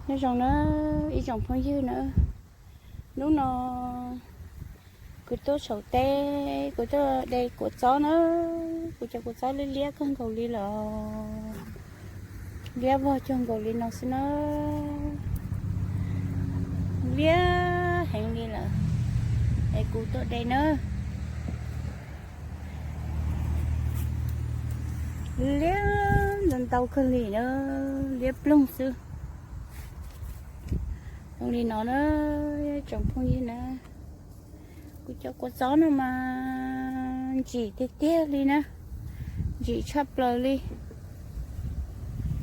Nyob zoo na ib tsoom phooj ywg na, hnub no kuv tuaj saum teb, kuv tuaj de kua txob na, kuv cov kua txob liab liab kawg nkaus li lawm, liab vog cuag nkaus li no xwb na, liab heev li lawm, es kuv tuaj de na. Liab ntau ntau kawg li na, liab ploog xwb. Zoo li no na, tsoom phooj ywg na, kuv cov kua txob no mas ntsim tiag tiag li na, ntsim tshaj plaws li.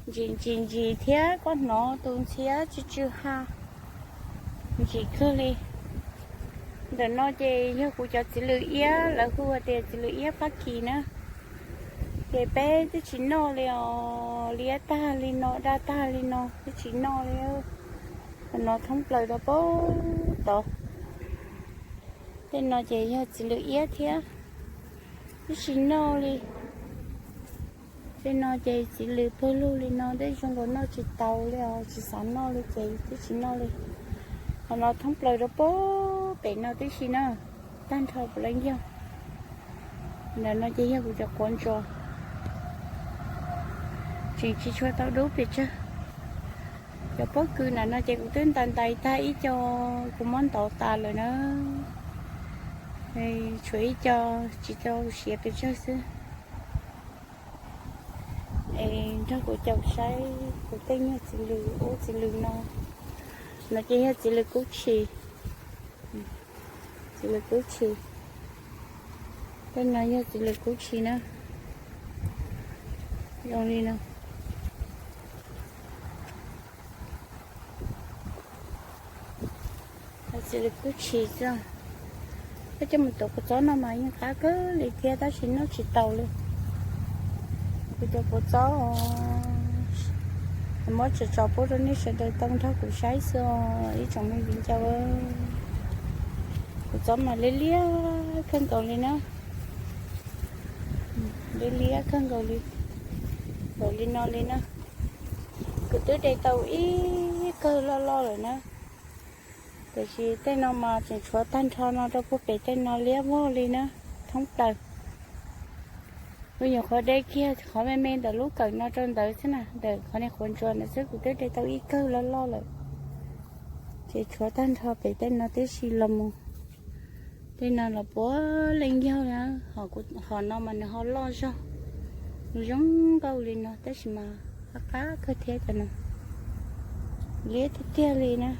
Ntsim ntsim ntsim thiab koj hnov tus ntxhiab tsw tsw ha, ntsim kawg li. Ntawm no ces yog kuv cov txiv lws iab, lawv hu tias txiv lws iab Fab Kis na. Ces peb twb tsis noj li os, liab tag li no, daj tag li no, twb tsis noj li. Qhov no thoob plaws rau pem tod. Tej no ces yog txiv lws iab thiab, twb tsis noj li. Tej no ces txiv lws pawg lug li no, tej zoo nkaus noj tsis taus li os, tsis xav noj li ces twb tsis noj li. Qhov no thoob plaws rau pem no tib si na, tag nrho puav leej yog. Ntawm no ces yog kuv cov quav ntsuas, tseem tsis tshua tau dub pes tsawg. Cov pob kws ntawm no ces kuv twb ntais ntais tag ib co, kuv muab ntov tas lawm na, tshuav ib co tsis tau siav pes tsawg xwb. Es nrog kuv caum saib kuv tej nyuag txiv lws ub txiv lws no. No ces yog txiv lws kub tshis, txiv lws kub tshis. Tej no yog txiv lws kub tshis na, zoo li no. Txiv lws kub tshis xwb. Peb coj mus tuav kua txob no mas yeej qab kawg li thiab tab sis noj tsis taus li. Kuv cov kua txob, muab tso tso pub rau nej sawv daws tau nrog kuv saib xwb os ib tsoom me viv ncaus. Kua txob mas liab liab kawg nkaus li na, liab liab kawg nkaus li, nkaus li no li na. Kuv twb de tau ib kawg loj loj lawm na, tiam sis tej no mas tseem tshuav tag nrho no rau puag pem tej no liab vog li na, thoob plaws. Kuv nyuam qhuav de kiag qhov me me ntawm lub kawm no rau ntawd xwb na, ntawm qhov niag quav ntsuas ntawd xwb kuv twb de tau ib kawg loj loj lawm, ces tshuav tag nrho pem tej no tib si los mus. Tej no los puav leej yog li, ho no mas nws ho loj zog, nws zoo nkauj li no tab sis mas qab qab kawg thiab cov no, liab tiag tiag li na,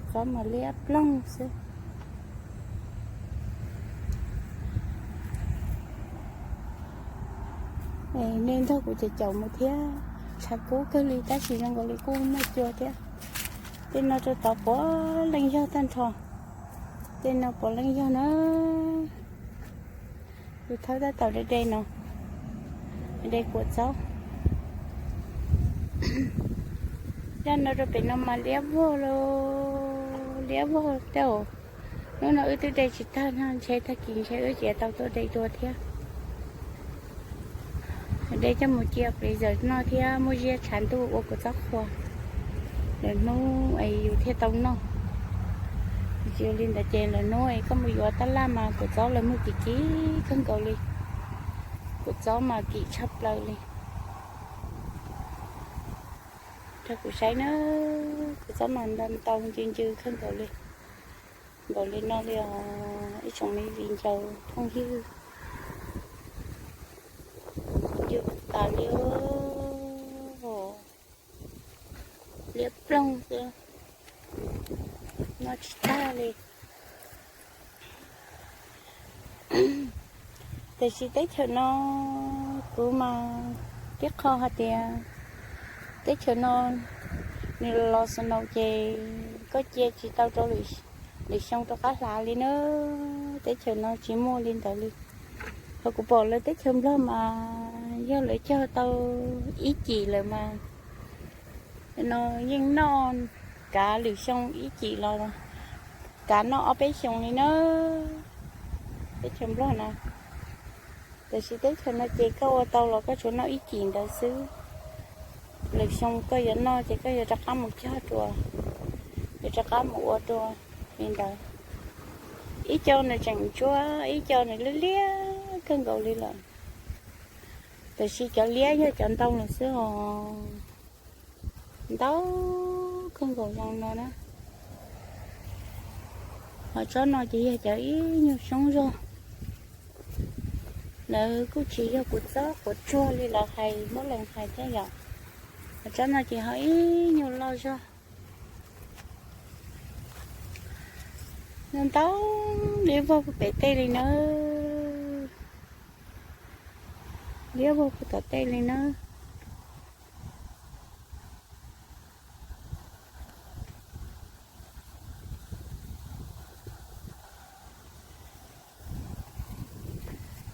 txob mas liab ploog xwb. Nej nrog kuv caum caum mus thiab, tshav kub kawg li tab sis zoo nkaus li kuj muaj cua thiab. Tej no rau tod puav leej yog tag nrho, tej no puav leej yog na. Kuv thawb tab tom de de no, de kua txob. Zaj no rau pem no mas liab vog li, liab vog tej. Hnub no wb twb de tsis tag no ntshe tag kis ntshe wb tseem tau tuaj de dua thiab. De coj mus cia pes zaws noj thiab muaj ziab tshav ntuj ua kua txob qhua, lwm hnub es yus thiaj tau noj. Tsis li ntawd ces lwm hnub es koj mus yuav tab laj mas kua txob lawv muag kim kim kawg nkaus li. Kua txob mas kim tshaj plaws li. Rau kuv saib na, kua txob mas ntau ntau ncw ncw kawg nkaus li. Nkaus li no li os ib tsoom me viv ncaus phooj ywg. Ncw tas li, liab ploog xwb, noj tsis tag li. Tiam sis teb chaws no kuv mas tib qho hais tias teb chaws no nws los snow ces koj cia tsis tau rau lwm xyoo rov qab hlav li na. Teb chaws no tsis muaj li ntawd li. Qhov kuv pom lawv teb chaws Nplog mas yog lawv cog tau ib cim lawm mas no yeej noj kav lwm xyoo ib cim los kav noj ob peb xyoos li na, teb chaws Nplog na. Tiam sis teb chaws no ces koj ua tau los koj tsuas noj ib cim ntawd xwb. Lwm xyoo koj yuav noj ces koj yuav rov qab mus cog dua, yuav rov qab mus ua dua li ntawd. Ib co nws tseem ntsuab, ib co nws liab liab kawg nkaus li lawm. Tiam sis cov liab yog cov ntau lawm xwb os. Ntau kawg nkaus zoo no na. Ho tsob no ces yog cov ib nyuag soob zog. Lawv kuj tsis yog kuv txob quav tsuag li lawv hais muab lees hais thiab yom. Ho tsob no ces ho ib nyuag loj zog. Ntau ntau, liab vog pem tej li na. Liab vog puag tom tej li na.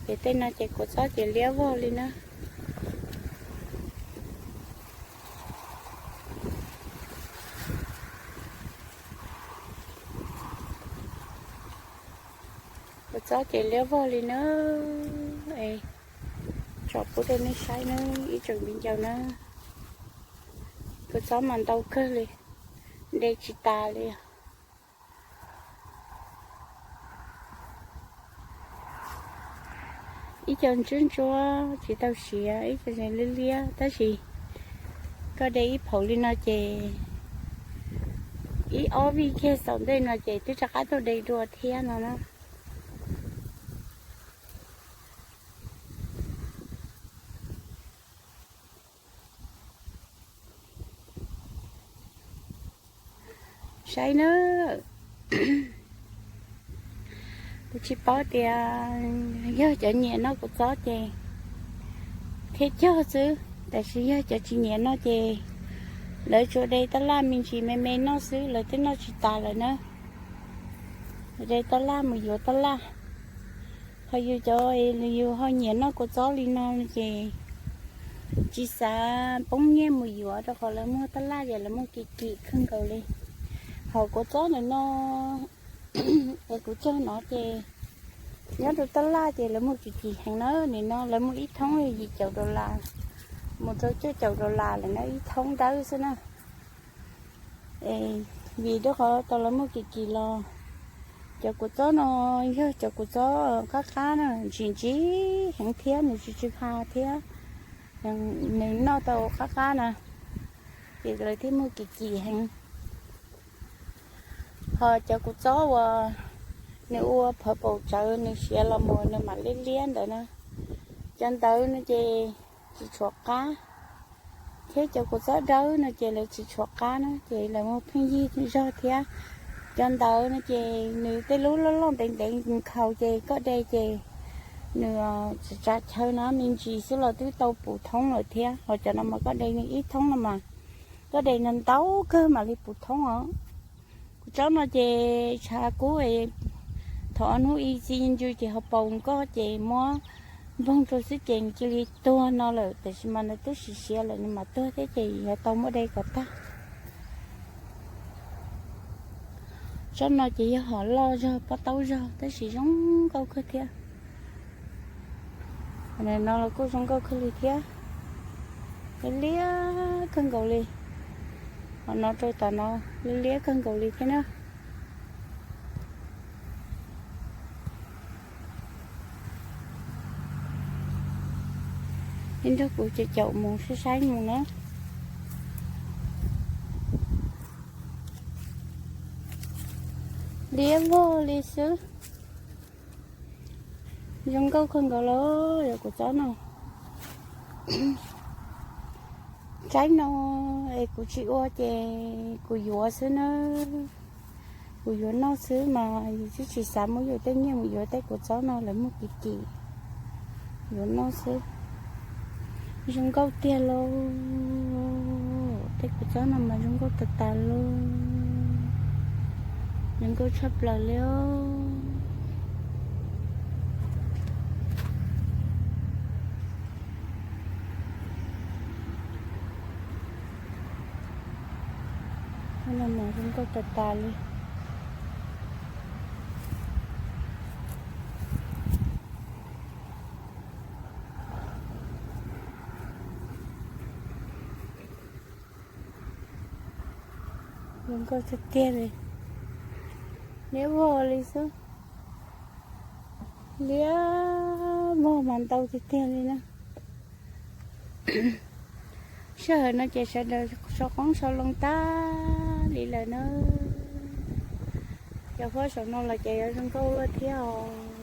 Ces tej no ces kuv txob ces liab vog li na. Kuv txob ces liab vog li na. Es tso pub rau nej saib na, ib tsoom viv ncaus na. Kuv txob mas ntau kawg li, de tsis tas li. Ib co ntsuab ntsuab tsis tau siav, ib co liab liab, tab sis koj de ib phaum li no ces ib ob vij kiag xaus ntej no ces twb rov qab tuaj de dua thiab no na. Saib na, kuv tsis paub tias yog cov nyiam noj kuv txob ces thiaj cog xwb, tab sis yog cov tsis nyiam noj ces lawv tsuas de tab laj me ntsis me me noj xwb, lawv twb noj tsis tas lawm na. De tab laj mus yuav tab laj. Ho yus cov yus ho nyiam noj kua txob li no ces tsis xav poob nyiaj mus yuav, rau qhov lawv muag tab laj ces lawv muag kim kim kawg nkaus li. Ho kua txob ntawm no es kuv cog no ces nyob rau tab laj ces lawv muag kim kim heev na. Nim no lawv muag ib thoob yim caum dollar mus rau cuaj caum dollar lawm na, ib thoob dawb xwb na. Vim rau qhov tau lawv muag kim kim los cov kua txob no yog cov kua txob qab qab na, ntsim ntsim heev thiab nws tsis tsis pha thiab, nws noj tau qab qab na, ces lawv thiaj muag kim kim heev. Ho cov kua txob uas nws ua phav paum tsawv nws siav los mus nws mam liab liab ntawd na, cov ntawd no ces tsis tshuav qab, thiab cov kua txob dawb no ces lawv tsis tshuav qab na ces lawv muag pheej yig zog thiab. Cov ntawd no ces nws tej lub loj loj ntev ntev nkhaus ces koj de ces nws tsa chaw no me ntsis xwb los twb tau puv thoob lawm thiab. Ho cov no mas koj de nws ib thoob no mas koj de no ntau kawg mam li puv thoob os. Kuv tsob no ces tshav kub, thaum ob hnub ib txi ntsw ces ho paus nkoj ces muab npoog rau xwb ces nws cia li tuag no lawm, tab sis mas nws twb siav siav lawm nws mam tuag thiab ces yuav tau muab de kom tag. Tsob no ces yog hom loj zog pob taub zog tab sis zoo nkauj kawg thiab. No los kuj zoo nkauj kawg li thiab, liab liab kawg nkaus li. Ho no rau tom no liab liab kawg nkaus li thiab na. Ib nrog kuv caum caum mus saib saib mus na. Liab vog li xwb. Zoo nkauj kawg nkaus los yog kuv txob no. Tsaib no es kuv tsis ua ces kuv yuav xwb na. Kuv yuav noj xwb mas yus twb tsis xav muab yus tej nyiaj mus yuav tej kua txob no lawv muag kim kim. Yuav noj xwb. Zoo nkauj tiag lauj. Tej kua txob no mas zoo nkauj tas tas lauj. Zoo nkauj tshaj plaws li os. Tej no mas zoo nkauj tas tas li. Zoo nkauj tiag tiag li, liab vog li xwb, liab vog mas ntau tiag tiag li na. Sij hawm no ces sawv daws sau qoob sau loo tag li lawm na. Cov huab saum no los ces yuav zoo nkauj luaj thiab os.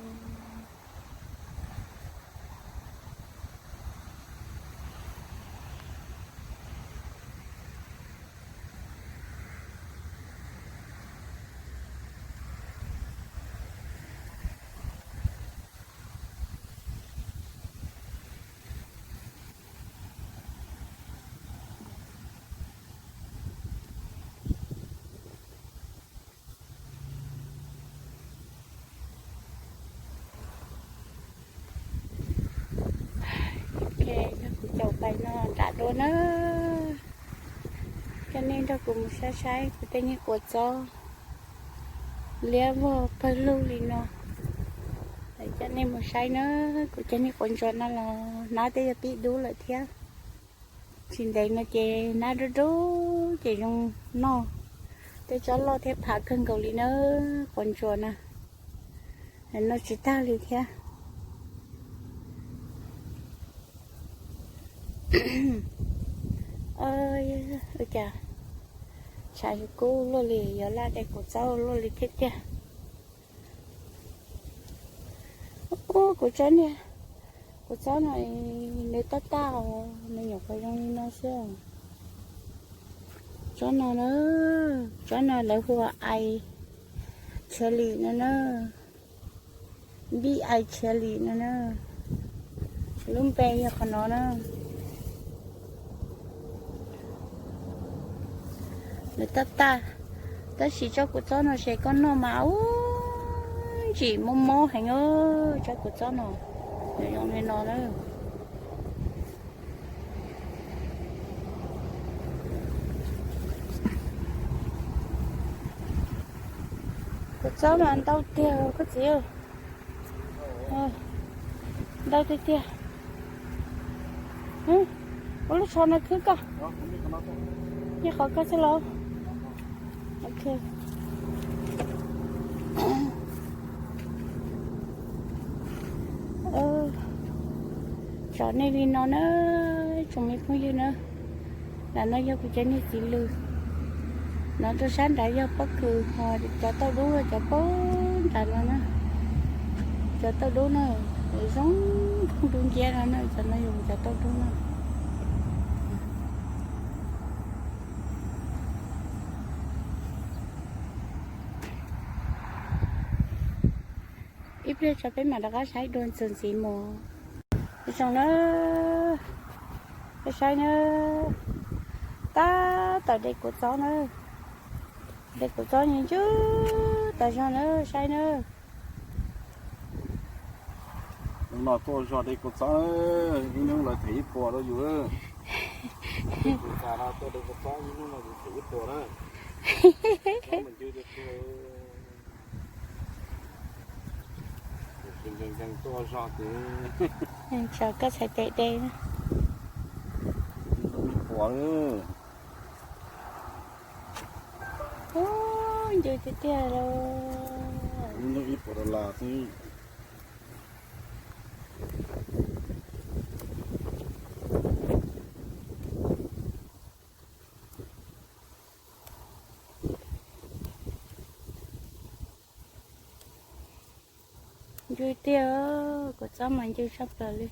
Ok, yog kuv caum pais no nram dua na, coj nej nrog kuv mus saib saib kuv tej niag quav txob liab vog pawg lug li no. Coj nej mus saib na, kuv cov niag quav ntsuas no los hnab tej yog pib dub lawm thiab. Tsis ntev no ces hnab dub dub ces zoo noj. Tej tsob loj thiab phav kawg nkaus li na, quav ntsuas na. Noj tsis tag li thiab. Ua cas tshav kub luaj li, yuav laj de kuv txob luaj li thiab tiag. Ub, kuv tsob niag, kuv txob no nws tab tag, nws nyuam qhuav zoo li no xwb. Tsob no na, tsob no lawv hu ua ais tshiav lim no na, vij ais tshiav lim no na, lub npe yog qhov no na. Nws tab tag, tab sis tsob kua txob no ces koj noj mas ub, ntsim mob mob heev, tsob kua txob no, nws zoo li no na. Kua txob mas ntau tiag koj txiv, ntau tiag tiag. Ua lub tsho no khwb koj, nyiaj qhov koj xwb los. Ok. Tso nej li no na, tsoom me phooj ywg na. Ntawm no yog kuv cov niag txiv lws. No rau sab nrad yog pob kws, ho cov tauj dub cov pob nrad no na. Cov tauj dub na, zoo dub nciab no na, cov no yog cov tauj dub na. Ib pliag tso peb mam rov qab saib dua ntxuag ntxiv mus. Zoo na, peb saib na, tab tom de kua txob na, de kua txob nyob ntswg tas zog na, saib na. Hnub no tuaj zog de kua txob, ib hnub lawv them ib puas rau yus. Kuv tas no tuaj de kua txob, ib hnub no yus them ib puas na. Tsob mas ncw tiag tiag. Nkees nkees tuaj zog ces, tsam koj txhais tes de na. Ib puas. Ub, ncw tiag tiag lauj. Ib hnub ib puas dollar xwb. Ncw tiag, kua txob mas ncw tshaj plaws li.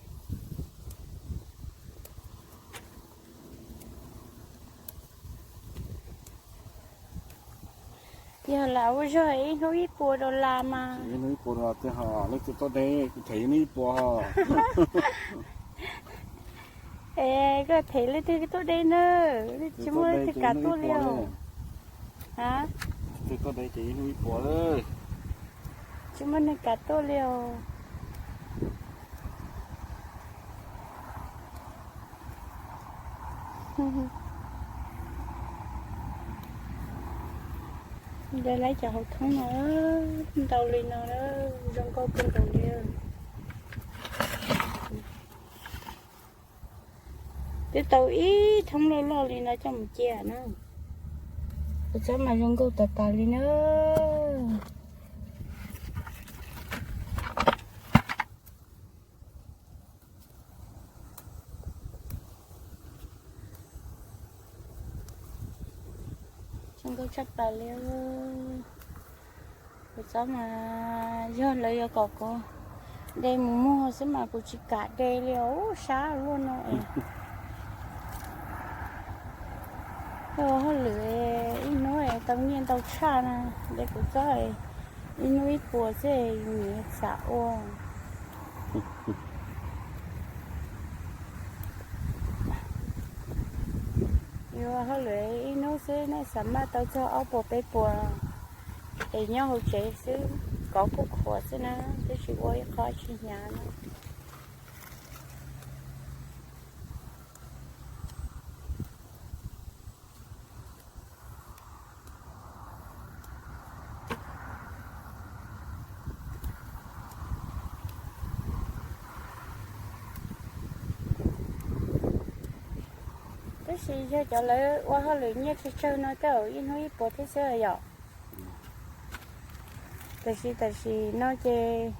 Yog lam ua zog ib hnub ib puas dollar mas. Ib hnub ib puas dollar tiag hos, leej twg tuaj de kuv them ib hnub ib puas hos. Es koj them leej twg tuaj de na, tsis muaj leej twg kam tuaj li os. Leej twg tuaj de ces ib hnub ib puas. Tsis muaj neeg kam tuaj li os. Lawv laib cov hauv thoob no ntau li no, zoo nkauj kawg nkaus li. Twb tau ib thoob loj loj li no coj mus cia na. Kuv tsob mas zoo nkauj tas tas li na. Zoo nkauj tshaj plaws li. Kuv tsob mas yog lawv yuav kom kuv de mus muag xwb mas kuv tsis kam de li os, sab luaj no es. Ua hauj lwm ib hnub tau nyiaj ntau tshaj na, de kuv tsob ib hnub ib puas xwb niam xam ua. Yuav hauj lwm ib hnub xwb nej xav maj tau txog ob puas peb puas, es nyob hauv tsev xwb, kov kuj khuav xwb na, twb tsis ua ib qho tsis hnyav na. Tab sis yog cov lawv ua hauj lwm nyiaj tsawg tsawg no tej zaum ib hnub ib puas thiab xwb yom. Tab sis tam sim no ces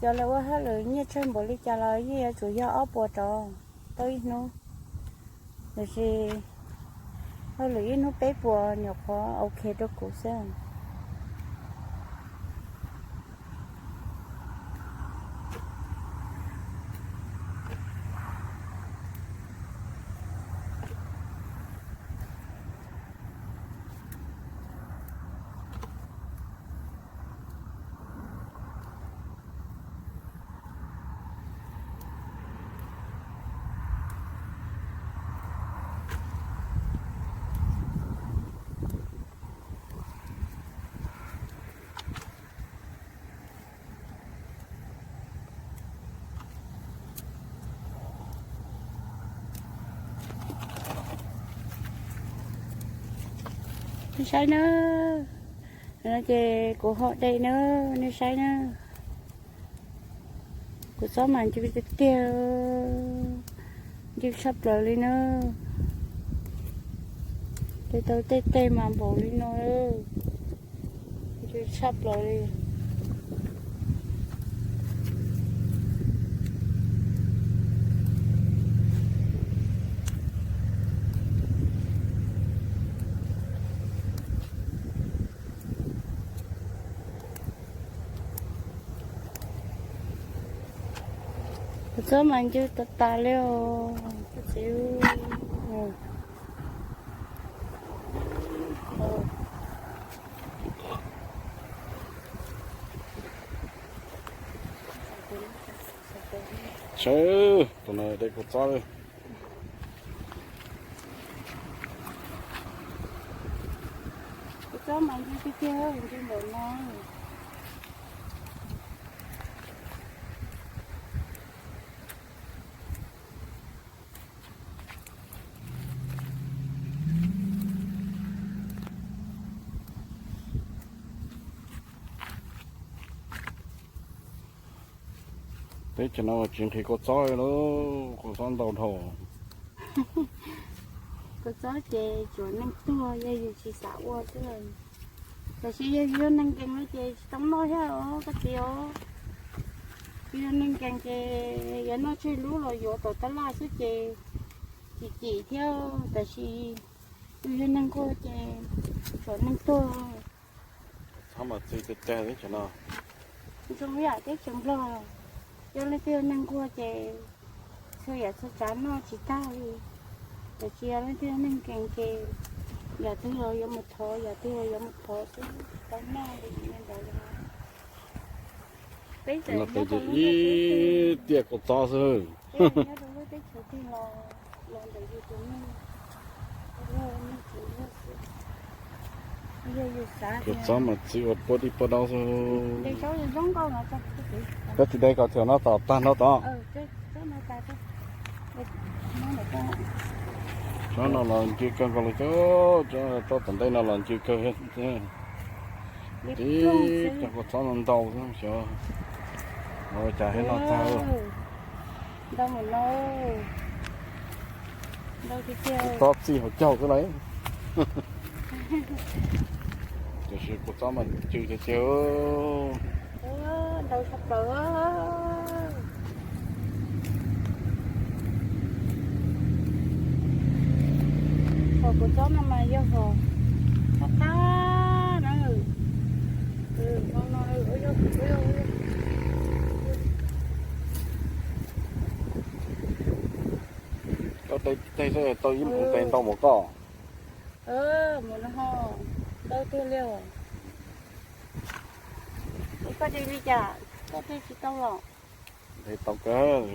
cov lawv ua hauj lwm nyiaj tsawg npaum li cas los yeej yuav tsum yog ob puas rov tau ib hnub. Tab sis hauj lwm ib hnub peb puas nyuam qhuav ok rau kuv xwb. Nej saib na, no ces kuv ho de na, nej saib na. Kuv txob mas ncw tiag tiag, ncw tshaj plaws li na. Tej tau tej teg mas npaum li no, ncw tshaj plaws li. Kuv txob mas ncw tas tas li os. Sawv, tus no de kuv txob li. Kuv txob mas ncw tiag tiag, ncw npaum no. Teb chaws no tsis nqhis kua txob li lauj, kua txob ntau dhau. Kua txob ces tsuas neeg tuag, yog yus tsis xav ua xwb. Tab sis yog yus yog neeg nkees no ces tsis tau noj thiab os koj txiv os. Yus yog neeg nkees ces yuav noj tseg lub los yuav tom tab laj xwb ces chim chim thiab, tab sis yus yog neeg nquag ces tsuas neeg tuag. Txhob mas txi tag tag teb chaws no. Zoo yam teb chaws Nplog, yog leej twg yog neeg nquag ces txhua yam txhua tsav noj tsis tag li. Tab sis yog leej twg yog neeg nkees ces yam twg los yuav mus thov, yam twg los yuav mus thov xwb, tsis tau noj li ntawd. Peb tseem nyob rau lub teb chaws, ib tiaj kua txob xwb. Peb nyob rau lub teb chaws twg los, los ntawm yus tus neeg, neeg tsis muaj xwb. Yog yus xav kua txob mas txiv ua puab dib puab daub xwb. Koj tsis de kom txhia no tom tag no tod. Tsob no los ncw kawg nkaus li, tsob tom ntej no los ncw kawg thiab. Tib cov kua txob no ntau xwb, xyov ua cas thiaj noj tag. Ntau mus no, ntau tiag tiag. Txob txij hauv caug xwb lauj. Tiam sis kua txob mas ncw tiag tiag. Ntau tshaj plaws. Hom kua txob no mas yog hom qab qab na. Koj tau ib mus ntau mus koj. Mus no ho ntau tiag li os. Koj de li cas, koj de tsis tau los? De tau kawg.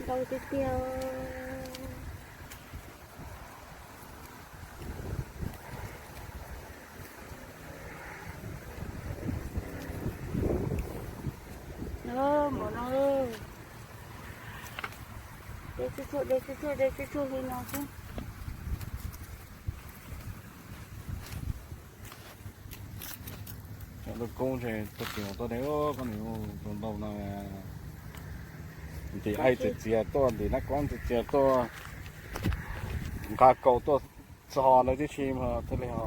Ntau tiag tiag. Mus no, de tsuj tsuag, de tsuj tsuag, de tsuj tsuag li no xwb. Cov lub kub ntshe tuaj txias tuaj de, koj niam, tus ntau no. Ntim aib txias txias tuaj, ntim nab kuab txias txias tuaj, nqa kaus tuaj txog ntawd tib si mas thiaj li ho.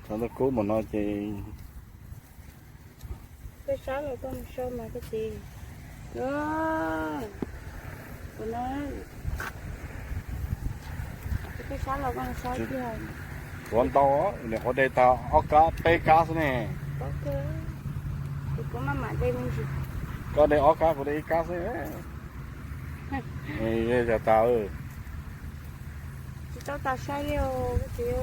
Cov ntawd kub mus no ces. Koj sab los koj mus so mas koj txiv. Ua no, koj sab los koj mus so tiag. Tuav ntau, nyuam qhuav de tag ob kab peb kab xwb ne. Kuv maj mam de me ntsis. Koj de ob kab kuv de ib kab xwb. Yog tas. Tsis tau tas saib li os koj txiv.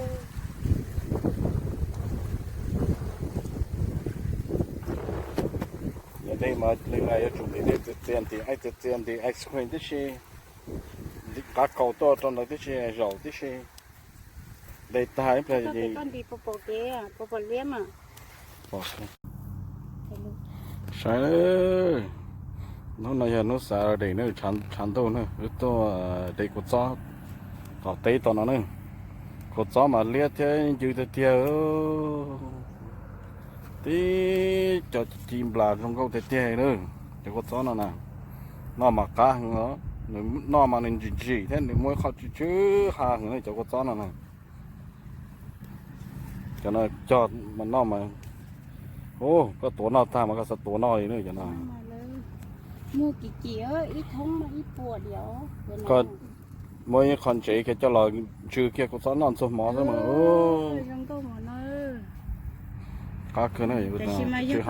Yog de mas li no yuav tsum ntim txias txias, ntim aib txias txias, ntim ice cream tib si, nqa kaus tuaj rau ntawd tib si, zaum tib si. De tag ib pliag. Koj ntim pom pom kev, pom pom liab mas. Saib, hnub no yog hnub Saturday na, tshav ntuj na, wb tuaj de kua txob tom teb tom no na. Kua txob mas liab thiab ncw tiag tiag. Tib co ci nplas zoo nkauj tiag tiag na. Cov kua txob no na, noj mas qab heev os, nws noj mas nws ntsim ntsim thiab nws muaj ib qho tsw tsw ha heev na cov kua txob no na. Cov no cog mas noj mas, ub, koj tuav noj tag mas koj xav tuav noj li na cov no. Muag kim kim, ib thoob ib puas diam. Koj muab ib qho ntsev kiag coj los ntsw kiag kua txob noj ntxuag mov xwb mas. Zoo nkauj mov no. Qab kawg na. Tab sis mas yog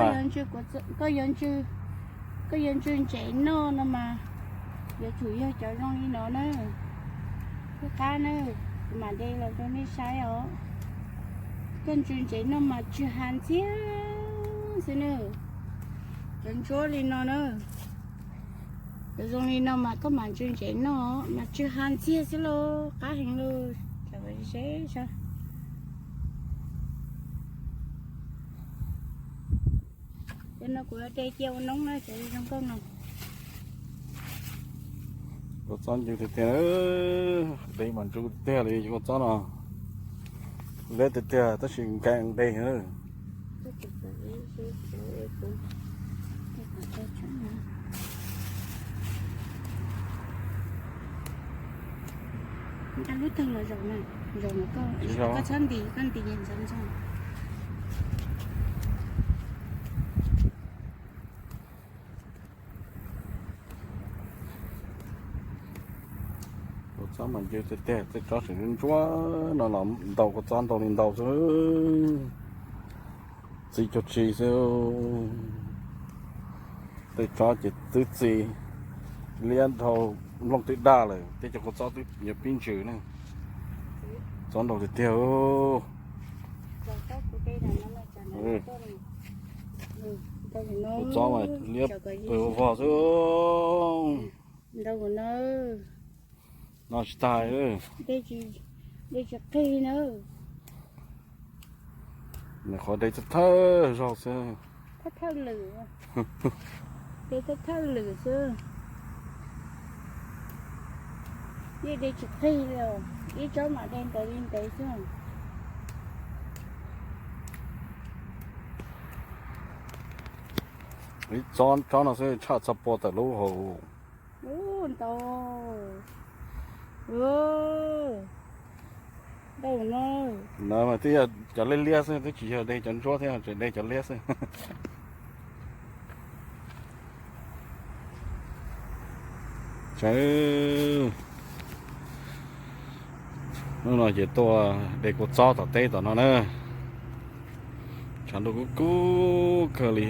koj yuav ntsw, koj yuav ntsw ntsev noj no mas yuav tsum yog cov zoo li no na. Qab qab na, kuv mam de los rau nej saib os. Koj ntsw ntsev noj mas tsw ha ntxiag xwb na. Cov ntsuab li no na, cov zoo li no mas koj mam ntsw ntsev noj mas tsw ha ntxiag xwb lauj, qab heev lauj. Cov no kuv de cia ua noob na, cov zoo nkauj no. Kua txob ncw tiag tiag, de mas ntsu tiag li kua txob no. Liab tiag tiag tab sis nkees de. Nqa lub tawg los zaum na, zaum na koj, koj txhob nti, koj nti ntxov ntxoo. Kua txob mas ncw tiag tiag, tej tsob tseem ntsuab no los ntau, kua txob ntau li ntau xwb. Txi cuag tsi xwb. Tej tsob ces twb txi liab dhau nplooj twb daj lawm, tej cov kua txob twb yuav pib ntsws na. Txob ntau tiag tiag. Kua txob mas liab pw vog xwb. Ntau no. No tsis tag. De tsis qig na. Nws qhov de thawj thawj zaug xwb. Thawj thawj lwm. De thawj thawj lwm xwb. Yeej de tsis qig li os, ib tsob mam de ntev li ntev xwb. Ib tsob tsob no xwb tshaj txog pua tawm lub hauv. Ntau. Ntau no. No mas twb yog cov liab liab xwb, twb tsis yog de cov ntsuab thiab, tseem de cov liab xwb. Tsav, hnub no ces tuaj de kua txob tom teb tom no na. Tshav ntuj kub kub kawg li.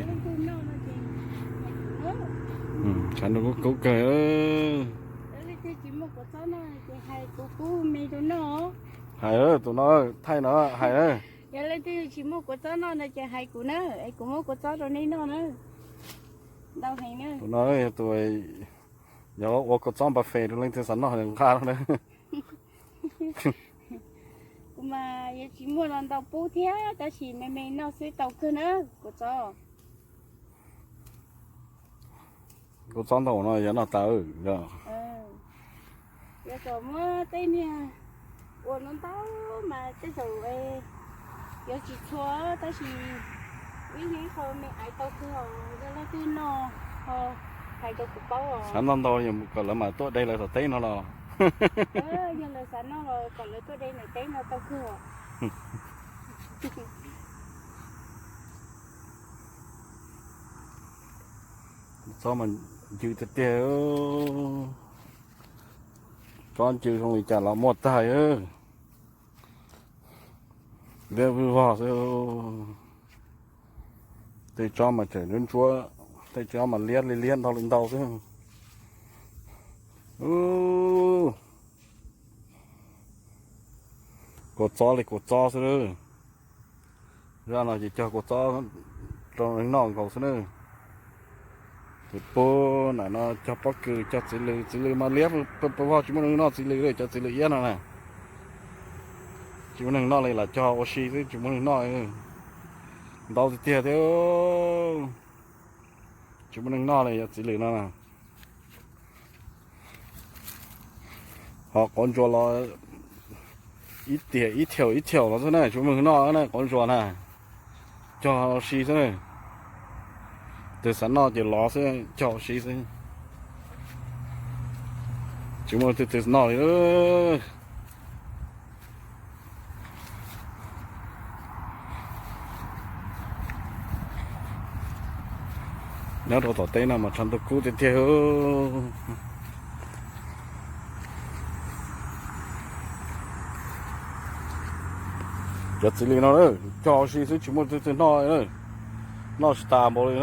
Tshav ntuj kub kub kawg. Hais, tus no thaij no hais na. Yog leej twg tsis muaj kua txob noj no ces hais kuv na, es kuv muab kua txob rau nej noj na. Ntau heev na. Tus no yog tus, yog ua kua txob npa fes rau leej twg xav noj nqa no na. Kuv mas yuav tsis muaj los ntau pub thiab, tab sis me me noj xwb tau kawg na, kua txob. Kua txob ntau no yog noj tas. Yog kom muab tej niag ua ntau ntau mas tej zaum yuav tsis txhua, tab sis ib leeg ib qho me aiv tau kawg os, yog leej twg noj ho hais rau kuv paub os. Xav noj ntau kom lawv mam tuaj de lawv tom teb no los. Yog lawv xav noj los kom lawv tuaj de ntawm teb no tau kawg os. Txob mas ncw tiag tiag. Tsob ncw zoo li cas los muaj tag. Liab vwj vog xwb. Tej tsob mas tseem ntsuab ntsuab, tej tsob mas liab li liab ntau li ntau xwb. Kua txob li kua txob xwb. Zaj no ces cog kua txob rau neeg noj nkaus xwb na. Ces puag nram no cog pob kws, cog txiv lws, txiv lws mas liab vwj vog tsis muaj neeg noj txiv lws li, cov txiv lws iab no na. Tsis muaj neeg noj li, lam cog ua si xwb tsis muaj neeg noj. Ntau tiag tiag thiab. Tsis muaj neeg noj li cov txiv lws no na. Ho quav ntsuas los ib tiam ib thiaum ib thiaum los xwb na, tsis muaj neeg noj na quav ntsuas na. Cog ua si xwb na. Twg xav noj ces lov xwb, cog ua si xwb. Tsis muaj twg twg noj li. Nyob rau tom teb no mas tshav ntuj kub tiag tiag. Cov txiv lws no cog ua si xwb tsis muaj twg twg noj, noj tsis tas npaum li.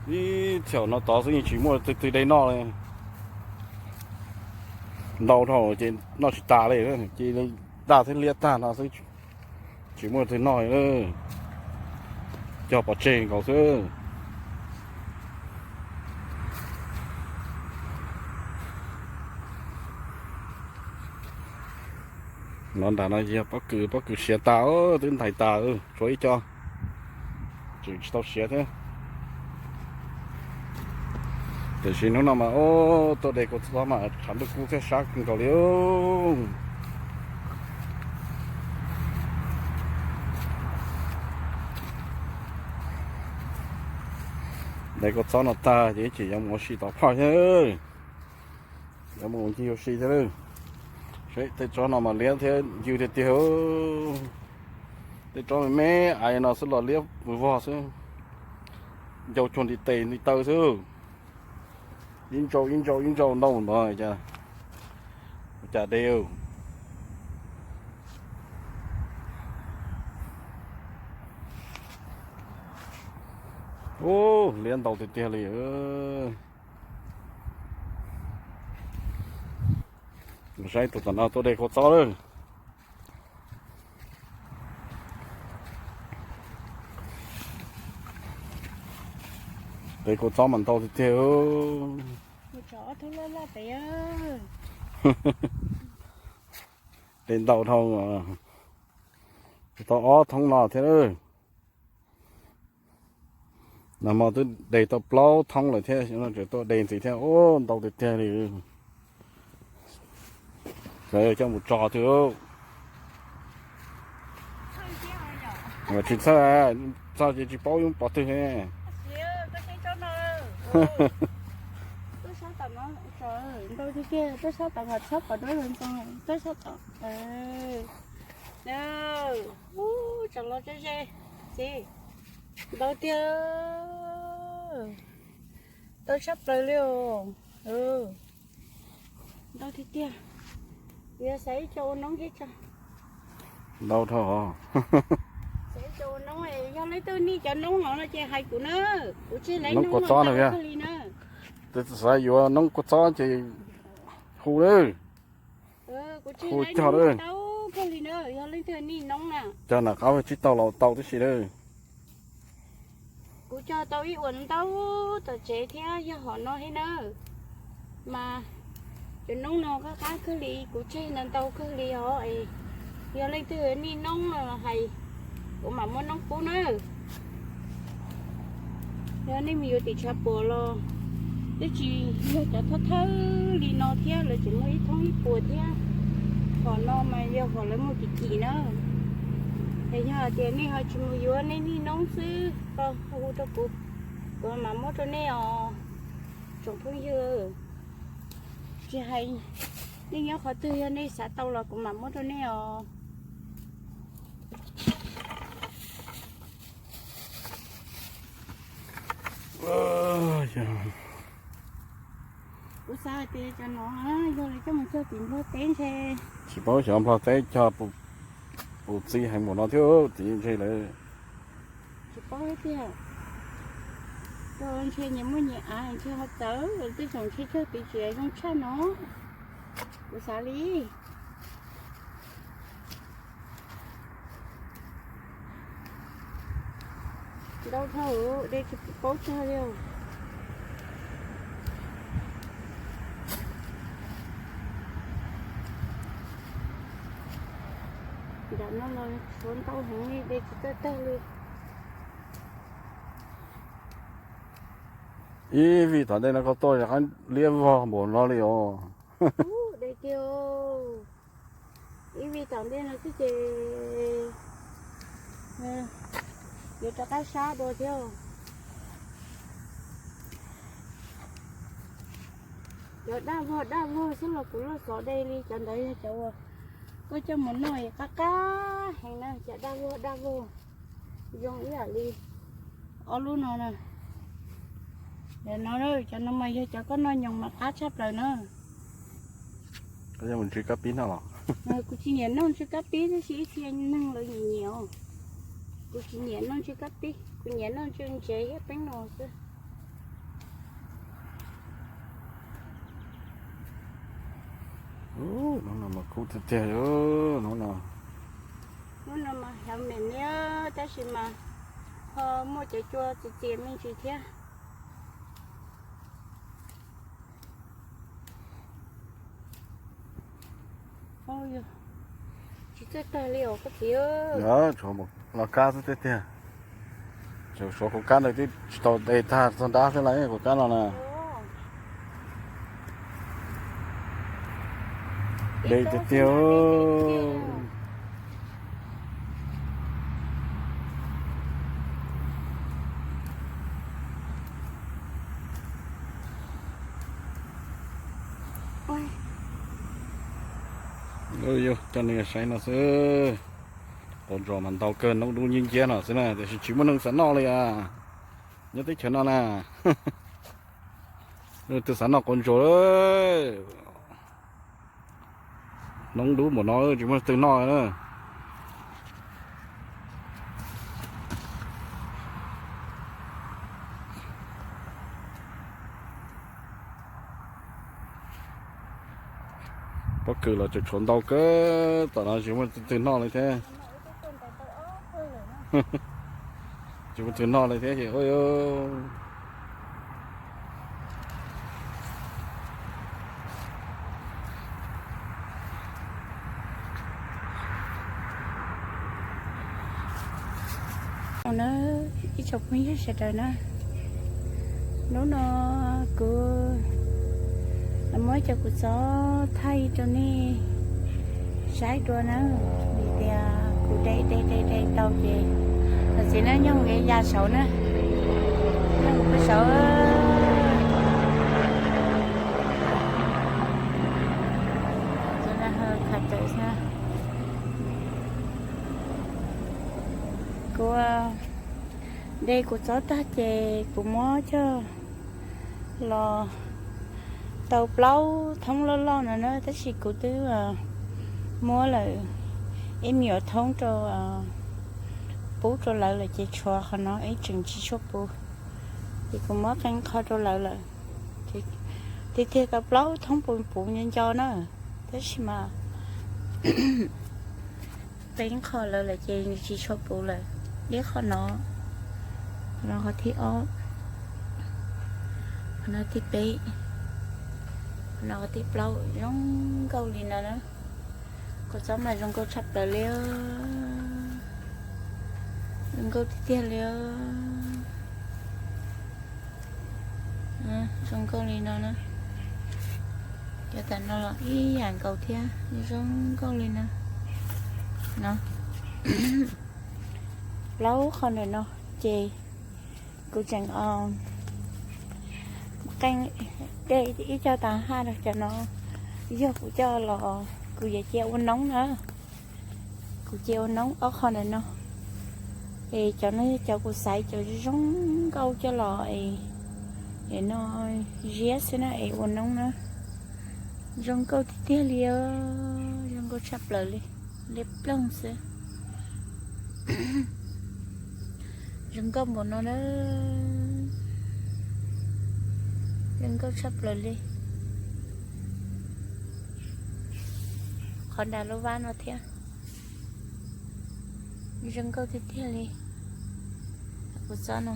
Ib thiaum no tod xwb yeej tsis muaj twg twg de noj li. Ntau dhau ces noj tsis tas li, ces daj thiab liab tag no xwb, tsis muaj twg noj li. Cog pov tseg nkaus xwb. No nram no yog pob kws, pob kws siav tas, twb ntais tas, tshuav ib co tseem tsis tau siav thiab. Tiam sis hnub no mas tuaj de kua txob mas tshav ntuj kub thiab sab kawg nkaus li. De kua txob no tag ces ib chim yuav mus ua si tom phaj thiab. Yuav mus ua ncig ua si thiab. Seb tej tsob no mas liab thiab ncw tiag tiag. Tej tsob me me aiv no xwb los liab vwj vog xwb. Ncau cuag ntiv tes ntiv taw xwb. Ib ntsau ib ntsau ib ntsau ntau ntawd cas, cas de. Ub, liab ntau tiag tiag li. Saib tus tom no tuaj de kua txob lawm. De kua txob mas ntau tiag tiag. De ntau dhau, tau ob thoob no thiab. Nag hmo twb de tau plaub thoob lawm thiab, tseem tuaj de ntxiv thiab. Ub, ntau tiag tiag li. Coj mus tso twg? Tsis txhawj, txog ces tsis paub yuav pov twg ne. Tuaj sab tom no, ntau tiag tiag, tuaj sab tom kom txhob pom duab zoo zoo, tuaj sab tom. Tsom los ze ze, txiv, ntau tiag, ntau tshaj plaws li os. Ntau tiag tiag. Yog xav ib co ua noob thiab tso. Ntau dhau. Xav ib co ua noob, yog leej twg nij cov noob no no ces hais kuv na. Kuv tseg noob kua txob na. Xav yuav noob kua txob ces hu lawm. Kuv tseg ntau kawg li na, yog leej twg nij noob na. Cog nram qab tsib taug los tau tib si lawm. Kuv cog tau ib uas ntau tom tsev thiab yog hom no thiab na. Mas cov noob no qab qab kawg li, kuv tseg ntau ntau kawg li os. Yog leej twg nij noob no los hais, kuv mam muab noob pub na. Yog nej mus yuav tim tshav puas los twb tsis yog cov thawj thawj li no thiab, lawv tseem muaj ib thoob ib puas thiab. Hom no mas yog hom lawv muag kim kim na. Es yog hais tias nej ho tsis mus yuav, nej nij noob xwb, hu rau kuv, kuv mam muab rau nej os. Tsoom phooj ywg, tsis hais nej nyob qhov twg, yog nej xav tau los kuv mam muab rau nej os. Kuv xav hais tias cov no yog lawv coj mus cog tim Nplog teb ntshe. Tsis paub xyov Nplog teb cog puas txi heev npaum no thiab, tim ntshe lawv. Tsis paub tiag. Rau ntshe nyias muaj nyias av ntshe ho txawv, tej zaum ntshe cog tim tsev zoo tshaj no. Kuv xav li. Ntau dhau, de tsis paub tsawg li. Nram no los tshuav ntau heev li, de tsis txawj tag li. Ib vij tom ntej no koj tuaj rov qab liab vog npaum no li os. De tiag, ib vij tom ntej no xwb ces yuav rov qab sab dua thiab. Cov daj vog daj vog xwb los kuv loj xov de li, cov ntawd yog cov uas koj coj mus noj qab qab heev na, cov daj vog daj vog. Zoo ib yam li ob lub no na. Cov no, cov no mas yog cov koj noj nyoos mas qab tshaj plaws na. Koj yuav mus ntsw kab pib noj los? Kuv tsis nyiam noj ntsw kab pib tab sis ib txhia neeg lawv nyiam nyiam. Kuv tsis nyiam noj ntsw kab pib, kuv nyiam noj ntsw ntsev thiab peeb no xwb. Hnub no mas kub tiag tiag, hnub no. Hnub no mas hev mem li tab sis mas ho muaj cov cua txias txias me ntsis thiab. Tsis txawj tag li os koj txiv. Los kab xwb tiag tiag. Tseem suav kuv kab ntawd twb tsis tau de tag txog nrab xwb las kuv kab no na. De tiag tiag. Coj nej saib no xwb. Quav ntsos mas ntau kawg, noob dub nciab nciab no xwb na, tiam sis tsis muaj neeg xav noj li as. Nyob teb chaws no na, leej twg xav noj quav ntsos, noob dub npaum no tsis muaj leej twg noj na. Pob kws los tseem tshuav ntau kawg, tom no tsis muaj leej twg noj li thiab. Tsis muaj leej twg noj li thiab ces. Na, ib tsoom phooj ywg sawv daws na, hnub no kuv muab cov kua txob thaij rau nej saib dua na, vim tias kuv de de de de tau ces, tam sim no nyob hauv ya saud na, nyob hauv peb saud. Kuv txob tag ces kuv muab coj los tau plaub thoob loj loj no na, tab sis kuv twb muab lawm ib me nyuam thoob rau, pub rau lawv lawm ces tshuav qhov no ib tseem tsis tshua puv, ces kuv muab qee qho rau lawv lawm. Tiag tiag tau plaub thoob puv puv nco nco na, tab sis mas qee qho lawv lawm ces tsis tshua puv lawm. Ib qho no, qhov no qhov thib ob, qhov no thib peb, qhov no qhov thib plaub, zoo nkauj li no na. Kuv txob mas zoo nkauj tshaj plaws li, zoo nkauj tiag tiag li. Zoo nkauj li no na. Cov tam no los ib yam nkaus thiab, zoo nkauj li no. No, plaub qho ntawm no ces kuv tseem qee ib co tas haj rau cov no, yog kuv coj los kuv yuav cia ua noob na. Kuv cia ua noob ob qho ntawm no. Es cov no yog cov kuv xaiv cov zoo nkauj coj los es no ziab xwb na es ua noob na. Zoo nkauj tiag tiag li, zoo nkauj tshaj plaws li, liab ploog xwb. Zoo nkauj npaum no na, zoo nkauj tshaj plaws li. Qhov nram lub vab no thiab, zoo nkauj tiag tiag li. Kuv txob no,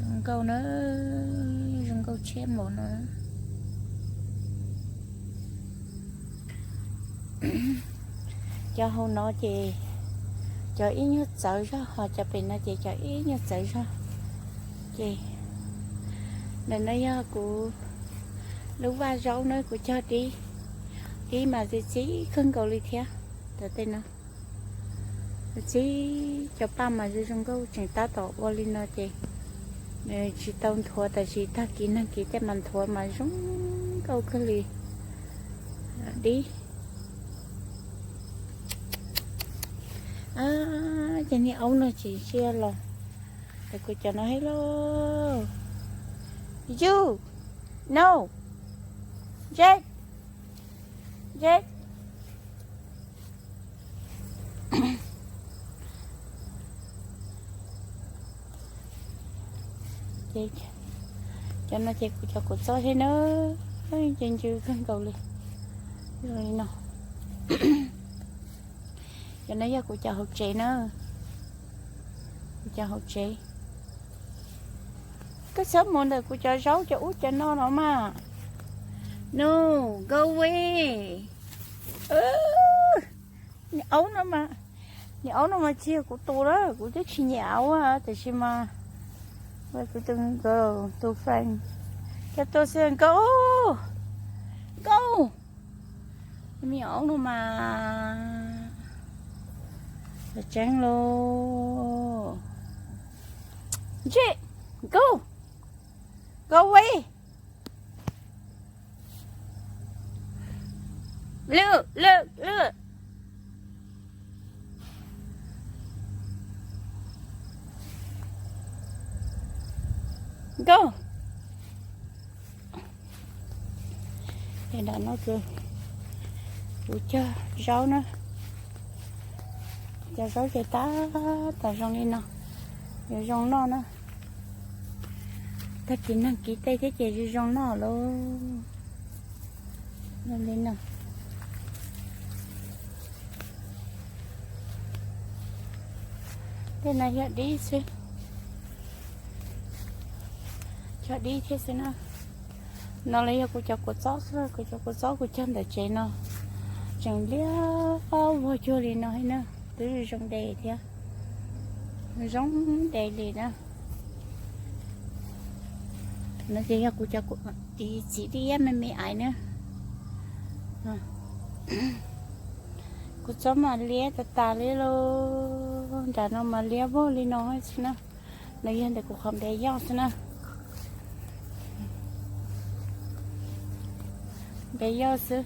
zoo nkauj na, zoo nkauj tshiab npaum no. Cov hauv no ces cov ib nyuag txawv zog, ho cov pem no ces cov ib nyuag txawv zog. Ces ntawm no yog kuv lub vaj zaub na, kuv cog dib, dib mas txi txiv kawg nkaus li thiab. Cov tej no txi, cov paj mas zoo zoo nkauj, tseem tab tom ua li no ces tsis tau nthuav, tab sis tag kis nag kis tej mas nthuav mas zoo nkauj kawg li. Dib, ces niag aub no tsis ntsia los, ces kuv cov no thiab lauj. You, no, Jake, Jake. Ces cov no ces kuv cov kuv txob thiab na, ces ncw kawg nkaus li. Li no, cov no yog kuv cov hauv tsev na, kuv cov hauv tsev. Koj txhob mus ntawm kuv cov zaub cov ub cov no no mas. No, go away. Niag aub no mas, niag aub no mas tsis yog kuv tus na, kuv twb tsis nyiam aub, tiam sis mas kuv tus nkauj tus friend coj tuaj xwb. Nkauj, nkauj, me aub no mas tseeb lauj. Ntshe, nkauj, go away. Look, look, look. Go. Ces nram no ces kuv cog zaub na, cog zaub ces tab tom zoo li no, yuav zoo noj na. Tag kis nag kis tej thiab ces zoo zoo noj lauj. Li no. Tej no yog dib xwb, cog dib thiab xwb na. No los yog kuv cov kua txob xwb, kuv cov kua txob kuv cog ntawm tsev no tseem liab vog cuag li no thiab na, twb zoo de thiab, zoo de li na. No ces yog kuv cov, ib txiv dib me me aiv na. Kuv txob mas liab tas tas li lauj, nram no mas liab vog li no xwb na. No yog ntawm kuv qhov npe yoj xwb na, npe yoj xwb.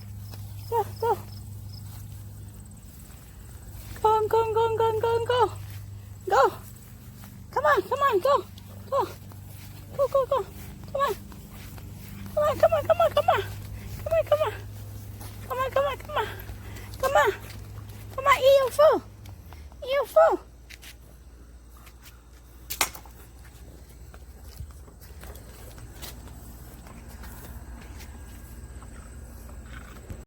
Go, go. Go, go, go, go, go, go. Go. Come on, come on, go. Go. Go, go, go. Come on. Come on, come on, come on, come on. Come on, come on. Come on, come on, come on. Come on, come on, come on. Come on, eat your food. Eat your food.